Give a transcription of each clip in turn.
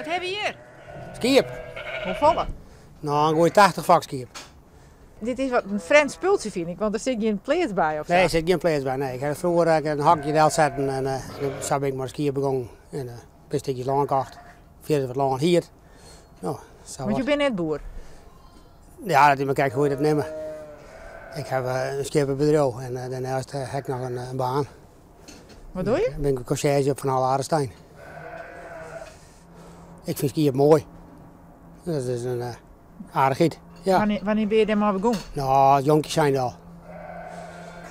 Wat hawwe we hjir? Skiep. Hoefolle? No, in goeie 80 fokskiep. Dit is wat in frjemd spultsje fyn ik, want der sit gjin pleats by of sa. Nee, der sit gjin pleats by. Nee, ik ha froeger in hokje delsetten en sa bin ik mei de skiep begûn. En in pear stikjes lân kocht. Fierder wat lân hierd. No, sa Want jo binne net boer? Ja, dat is mar krekt hoe't je dat nimme. Ik ha in skieppebedriuw en dêrneist ha ik noch in baan. Wat dogge je? Ik bin konsjerzje op Van Hall Larenstein. Ik fyn skiep moai. Dat is in aardichheid. Ja. Wannear binne je dêrmei begûn? No, jonkjes zijnde al.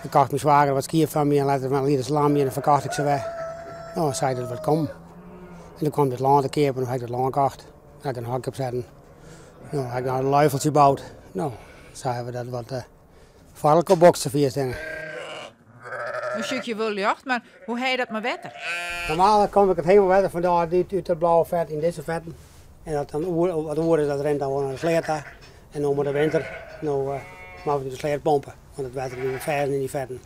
Dan kocht myn swager wat skiep fan my en letter lieten se lamje en dan ferkocht ik se wer. No, sa is it wat kommen. En doe kwam dit lân te keap en doe ha ik dat lân kocht. Dêr ha ik in hok op setten. No ha ik noch in luifeltsje boud. No, sa hawwe we dat wat foar elkoar bokst fierste. No sjoch ik je wol ljocht, mar hoe ha je dat mei wetter? Normaal kom ik it hiele wetter fandêr út it blauwe fet yn dizze fetten. En dat dan oer, wat oer is, dat rint dan wol nei de sleat ta. En no mei de winter, no moatte we de sleat pompe, want it wetter bliuwt fêst yn dy fetten.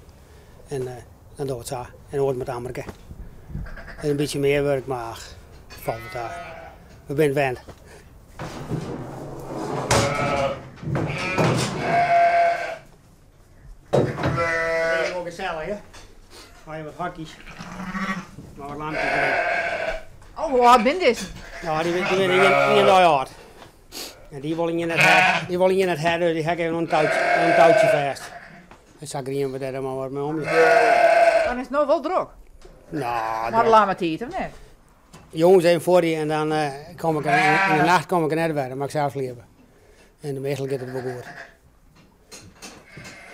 En dan dogge we it sa. En oars mei it ammerke. It is in bytsje mear wurk, mar ach, it falt wol ta. We binne wend. Dat is wol gesellich, hè? Mei wat hokjes, mei wat lampjes deryn. Oh, hoe âld binne dizze? No, dy binne ien dei âld. En dy wol ien net ha, dy wol ien net ha, dus dy ha ik even oan in toutsje, oan in toutsje fêst. En sa griene we dêr mar wat mei om. Dan is it no wol drok. No, Mei de lammetiid, of net? Jûns even fuortje en dan kom ik yn de nacht kom ik net wer, dan moat ik sels sliepe. En meastal giet it wol goed.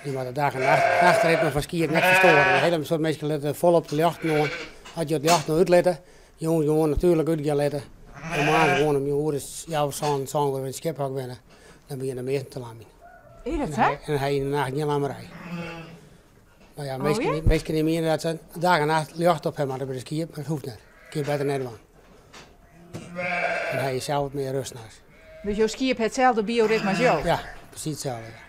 Je moatte dag en nacht, nachtritme fan skiep net ferstoare. In hiele soad minsken litte folop de ljochten oan. As je it ljocht no útlitte, jûns gewoan natuerlik útgean litte, en moarns gewoan om in oere as healwei sânen, sân oere wer yn it skieppehok binne, dan begjinne de measten te lamjen. Is dat sa? En dan ha je yn de nacht gjin lammerij. Mar ja, minsken, minsken dy miene dat se dag en nacht ljocht op ha moatte by de skiep, mar dat hoecht net. Kin je better net dwaan. Dan ha je sels wat mear rêst nachts. Dus jo skiep ha itselde bioritme as jo? Ja, presys itselde.